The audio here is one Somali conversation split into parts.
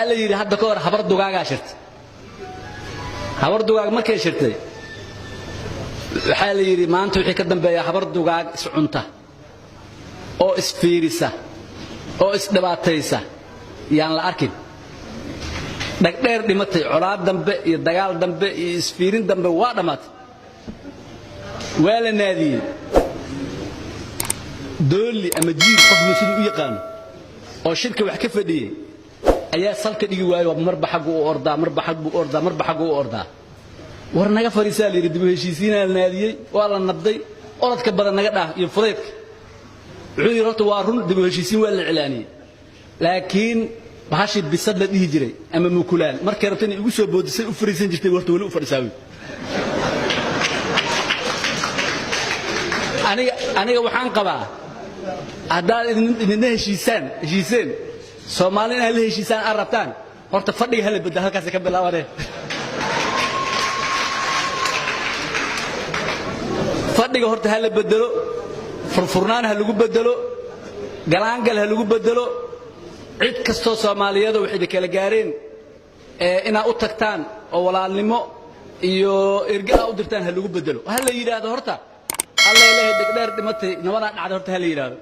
Waxaa la yidhi hadda ka hor habar dugaagaa shirtay. Habar dugaag markay shirtay, waxaa la yidhi maanta wixii ka dambeeya habar dugaag iscunta oo isfiirisa oo isdhibaataysa yaan la arkin. Dhagdheer dhimatay, colaad dambe iyo dagaal dambe iyo isfiirin dambe waa dhammaatay. Waa la naadiyey doolli ama jiir, qofba siduu u yaqaano, oo shirka wax ka fadhiyey ayaa salka dhigi waayo. Marba xaggu u ordaa, marba xaggu u ordaa, marba xaggu u ordaa. War naga fadhiisaa la yidhi. Dib u heshiisiinaa la naadiyey, waa la nabday. Orodka badan naga dhaaf iyo fudaydka. Wuxuu yidhi: horta waa run, dib u heshiisiin waa la iclaaniyey, laakiin bahashii bisad la dhihi jiray ama mukulaan markay rabta inay igu soo boodisay u fariisan jirtay, horta weli u fadhisaa wey. Aniga waxaan qabaa haddaad idinna heshiisaan, heshiiseen Soomaali inaad la heshiisaan aad rabtaan, horta fadhiga hala bedel, halkaasay ka bilaabaneen. Fadhiga horta ha la bedelo, furfurnaan ha lagu bedelo, galaangal ha lagu bedelo. Cid kastoo Soomaaliyeedo waxay idin kala gaareen inaad u tagtaan oo walaalnimo iyo erga aa u dirtaan ha lagu bedelo. Ha la yidhaahdo horta alla ilaahay dhegdheer dhimatay, nabadaa dhacday, horta ha la yidhaahdo.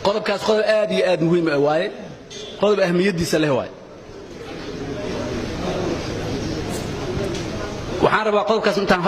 Qodobkaas qodob aad iyo aad muhiim ah waaye, qodob ahmiyaddiisa leh waaye. Waxaan rabaa qodobkaas intaan